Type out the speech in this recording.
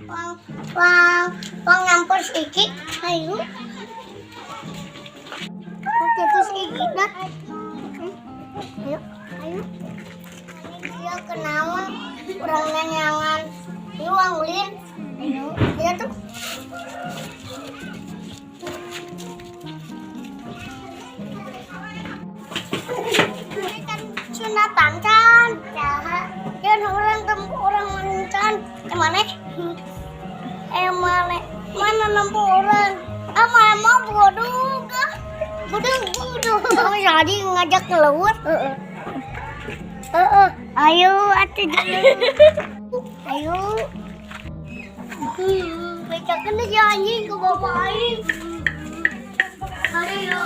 Wang wang wang nyampur si Iki. Ayo. Oke, terus Iki dah. Ayo, ayo. Dia kenaon urang nanyangan. Ieu wang ulin. Ayo, ayo tuh. Ini kan sunatan can. Saha? Kan urang temu urang mancan. Eh mana? Eh mana? Mana nempo urang? Ah mana mau bodoh kah? Bodoh bodoh. Oh, jadi ngajak keluar. Heeh. Heeh. Ayo atuh dulu. Ayo. Becakeun aja anjing ke bapak aing. Ayo.